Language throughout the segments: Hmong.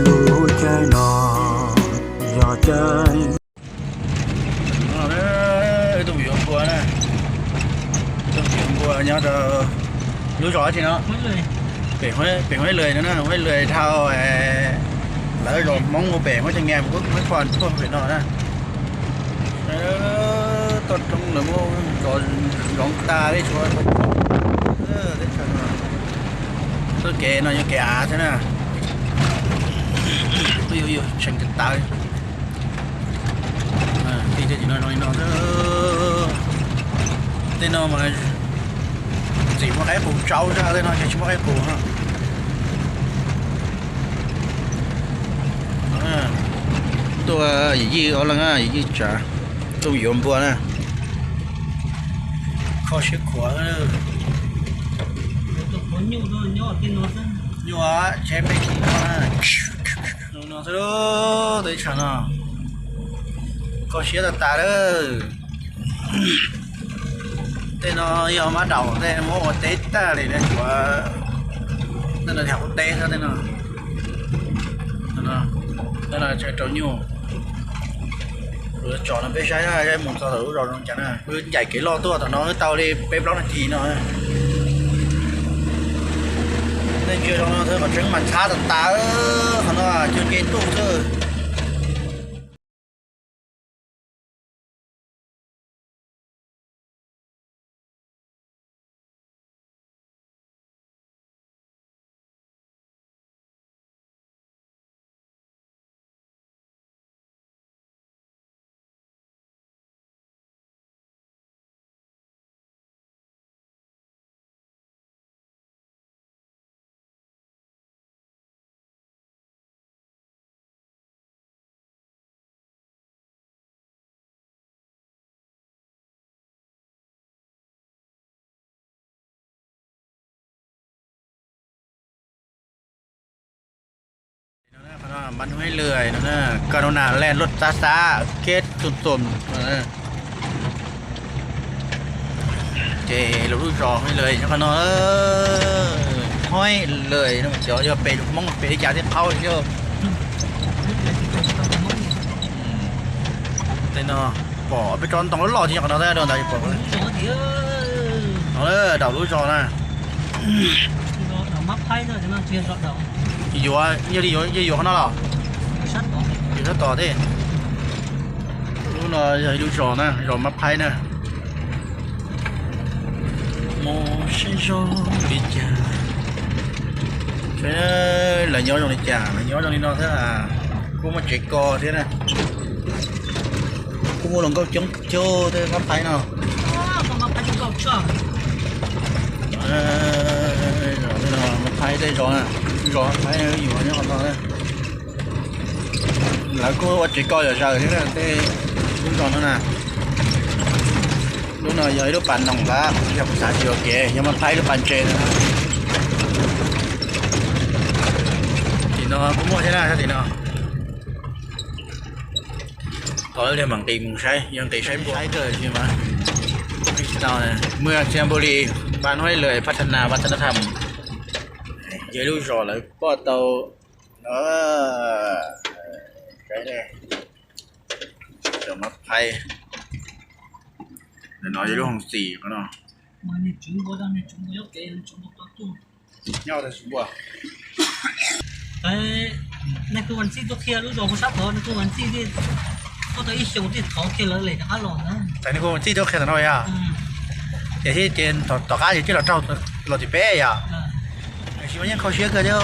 Lub caij no yog caij no, tus yuav npua na, tus yuav npua nyob rau lub zos tsi no, pem Huab Lwm no na, Huab Lwm dhau lawv zos Hmoob ua pem Huab Caj Ngas, Huab Phuam tuaj pem no na. Toj roob lawv muab zov tas li, tshuav teb chaws no. Txoj kev no yog kev av thiab na, twb yuav yuav tseem kawg tas li. Tej no zoo li no, tej no mas txim muaj qaib qus tsau zaj, tej no ces tsis muaj qaib qus no. Tuaj yim yij ob leeg, yim yij tsav, tuaj yuav npua na. Kho siab khuav. Nyuaj tsheb peb tsis no na. No xwb, teb chaws no kho siab tag tas lawm. Tej no yog mab daum tej muab ua teb tag li na, tshuav tej no yog ua teb xwb tej no. Tej no tseem rau nyuj. Kuv tsom no peb saib, saib mus txog lub zos zoo cas na. Wb caij kev loj tuaj tom no wb tau li peb plaub nas this no. Nej ntsia zoo no xwb, qhov tseeb mas ntxhab tas tas, qhov no cuag nce ntuj xwb. Npab Huab Lwm no, koj nug na, lej luaj xab xab, keb txoom txoom. Ces lub lub zos Huab Lwm nyob qhov no, Huab Lwm no cov yog pem Hmoob pem li cas thiaj qhaub xwb. Tej no pom peb tsob ntoo loj loj thiab qhov no, ntawd pom. No daum lub zos na. Yuav, yog li yuav, yog yuav qhov no los? Yuav sab tom thiab. Lub no yog ib lub zos na, zos Mab Phaib na. Mus saib zoo li cas, lawv nyob zoo li cas, lawv nyob zoo li no thiab. Kuj muaj tsev ko thiab na. Kuj muaj hluas nkauj coob coob tej Mab Phaib no. Mab Phaib tej zos, zos Mab Phaib yuav nyob qhov no. Lawv kuj ua tsev ko zom zaws thiab tej lub zos no na. Lub no yog ib lub pas noog lawm, yog kuv xav tsis ua kev yog Mab Phaib lub pas ntses no. Tim no kuj muaj thiab na, tim no. Tau lawv mam nqis mus saib, yog nqis saib npua. Saib kawg tsis mas tsis tau. Mus Siam Npu Lis, Ban Huab Lwm Pha Tha Na, Van Tha Na Tham, yog ib lub zos lawv poj tau. Saib, zos Mab Phaib. Ntawm no yog lub hoo xim no. Nyob tau xub npua. Nej kuj ua ntxij tuaj qhia lub zos puag sab tod, nej kuj ua ntxij tuaj tau ib xyoos thiaj thov kiag lawv lem rov qab los na. Tais nej kuj ua ntxij tuaj qhia tom no yog? Ces thiab ces tom qab ces coj los raug los tim peb yom? Tsis mas yeej kho siab kawg thiab.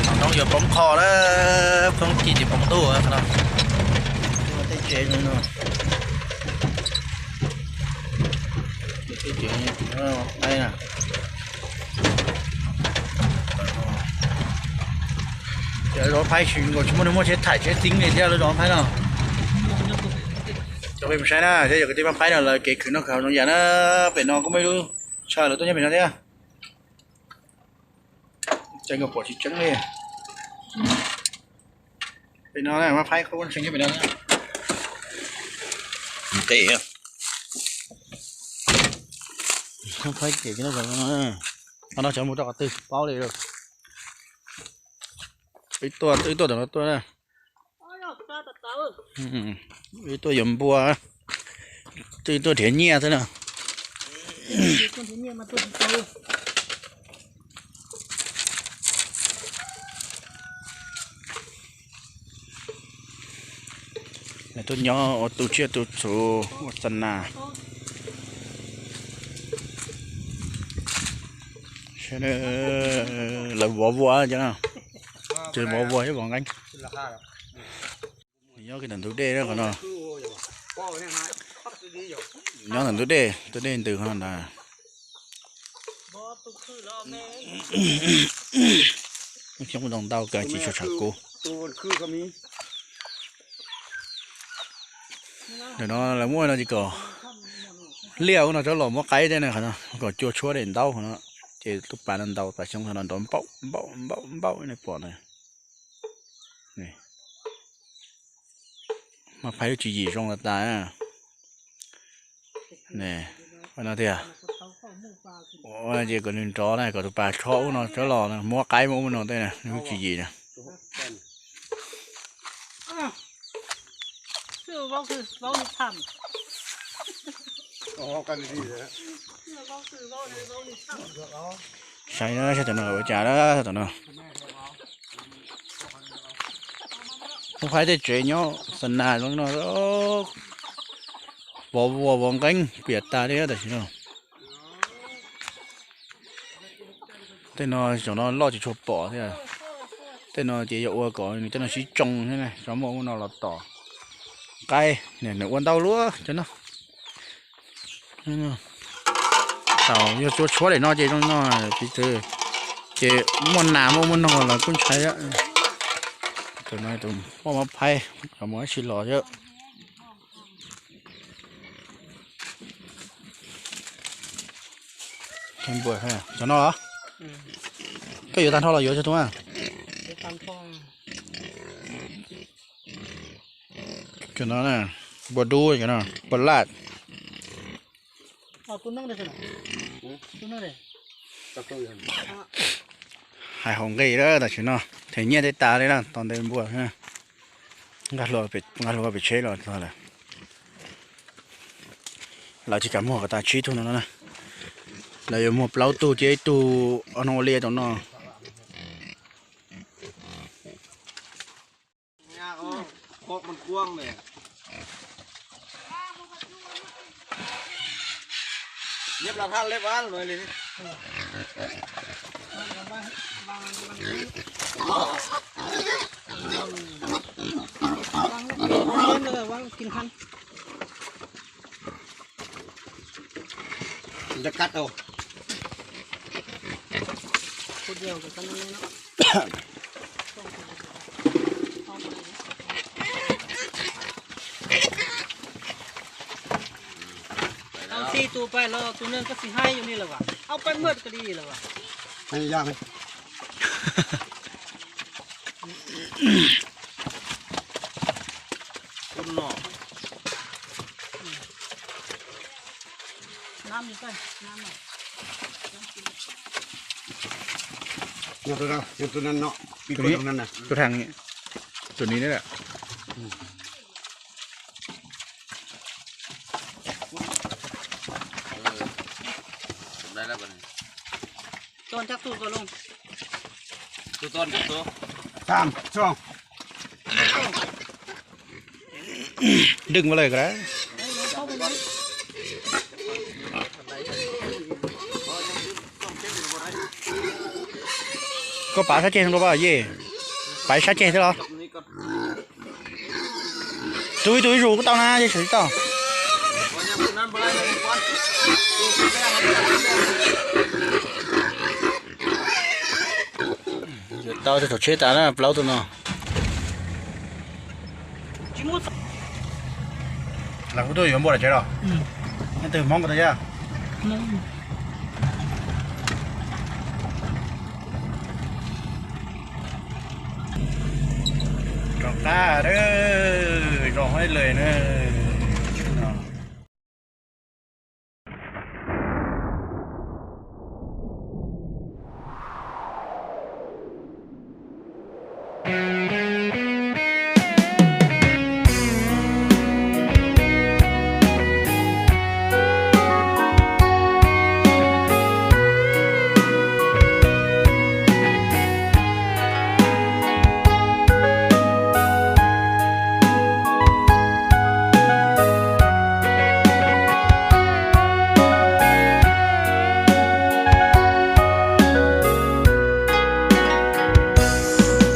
Tom no yuav poob qho lawm, poob ci ces poob ntuj no. Tej tsev no, tej tsev no, aib na. Lawv zov phaib tsis nkaus, tsis muaj neeg muaj tsheb thaij tsheb txeeb li thiab lawv zov phaib no. Cov peb mus saib na, thiab yog kwv tij pab phaib no lawv kev khwv noj khwv haus zoo yam na. Pem no kuj muaj ib lub chaw lawv tuaj nyob pem no thiab. Tseeb nkaus pom tsis tseeb li. Pem no pab phaib qhov tseeb nyob pem no. Qe, phaib kev no, qhov no xyov mus rau qhov twg paub li lawm. Wb tuaj, wb tuaj tom no tuaj na. Wb tuaj yuav npua, twb tuaj nrhiav nyiaj xwb na. Lawv tuaj nyob ua tu tsiaj tu txhu ua xa nas. Lawv vov vuas cov no, ces vov vuas thiab vov nqeeb. Nyob kiag ntawm ntug dej na qhov no. Nyob ntawm ntug dej, ntug dej ntws qhov no ntag. Xyoob ntoo ntau kawg tsis tshua tshav kub. Ntawm no lawv muab no ces kom liaj ub no rov los muab qaib tej na qhov no, kom cua tshuab daim ntaub qhov no, ces tus pas no ntaus pas xyoob qhov no nrov npaum npaum npaum npaum nej pom na. Maj phaib lub tswv yim zoo tas tas. Ua no tiag, ua no ces kom nws nrov na, kom tus pas tshuab ub no rov los muab qaib muab ub no tej na, nws lub tswv yim na. Saib na, saib tom no ua cas na, tom no. Pab phaib tej tsev nyob xa nas zoo no, vov vuas vov nqeeb piam tas li tam sim no. Tej no, cov no loj tsis tshua pom thiab. Tej no ces yog ua kom nws tej no sib tsoo thiab, tso muaj ub no los tom qaib, nws ua ntau luaj cov no. Thaum yog cua tshuab daim no ces zoo no, piv txwv ces muaj nas muaj muaj noog los kuj ntshai. Tus no tus poj mab phaib, cov mus dab tsi los thiab. Cov no, koj yuav tag nrho los yuav cov tus na? Cov no, npua dub, cov no npua laj. Hais haum nqi lawm tam sim no, them nyiaj tej tas li na, tos ntes npua. Nqa hluas pem tsheb los txog lawm. Lawv tsis kam muag kom tas tsib tug no na. Lawv yuav muag plaub tug cia ib tug ob no ua liaj rau no. Tau txij tus pais los tus neeg koj tsis haib yus li lawm as, au pais muaj koj li lawm as. Tus heev, tus ni na. Dwj ua lawm kod. Koj pav sab ceg rau pab yej, pav sab ceg thiab los? Tus ib tug ib zus kuj tau na, yej saum tsis tau. Tau rau thaum tsheb tas na plaub tug no. Lawv kuj tuaj yuav npua lawm tsev los? Nej twg Hmoob ko tau yaj? Rov qab, zoo hauj lwm na.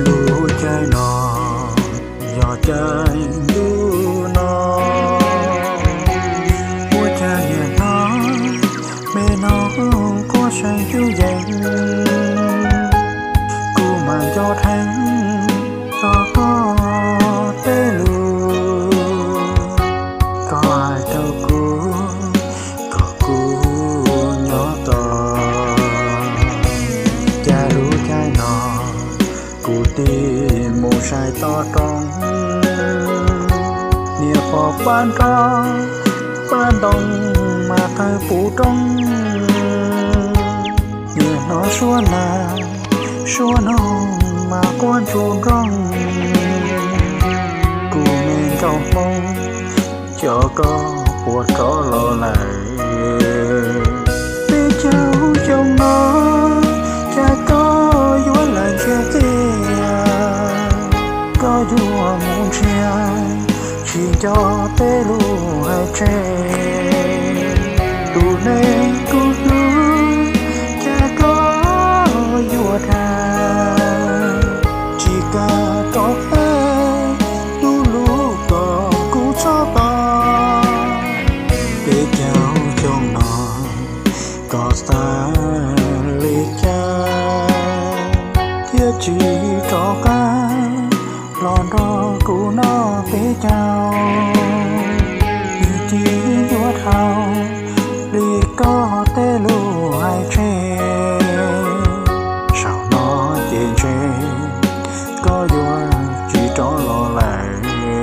Lub caij no yog caij ntuj no, ua cas niaj hnub me no quaj seev cub yees, kuv mam nco dheev txog koj tej lus, koj hais rau kuv kom kuv nyob tos. Cas lub caij no kuv tig mus saib toj roob, niam pog pab nroj pab ntoo mas qawg puv roob, niaj hnub suab nas suab noog mas quaj ntsuag nroog. Kuv me nkauj Hmoob, cov koj puas rov los lawm? Peb caug xyoo no, cas koj yuav lam ntsia tiag, koj yuav mus nrhiav tsis nco peb lub hais tseg. Tus neeg kuv hlub, cas koj yuav dag, tsis kam rov qab tu lub kom kuv txhob tau. Peb caug xyoo no, koj xav li cas thiaj tsis rov qab los nrog kuv noj peb caug?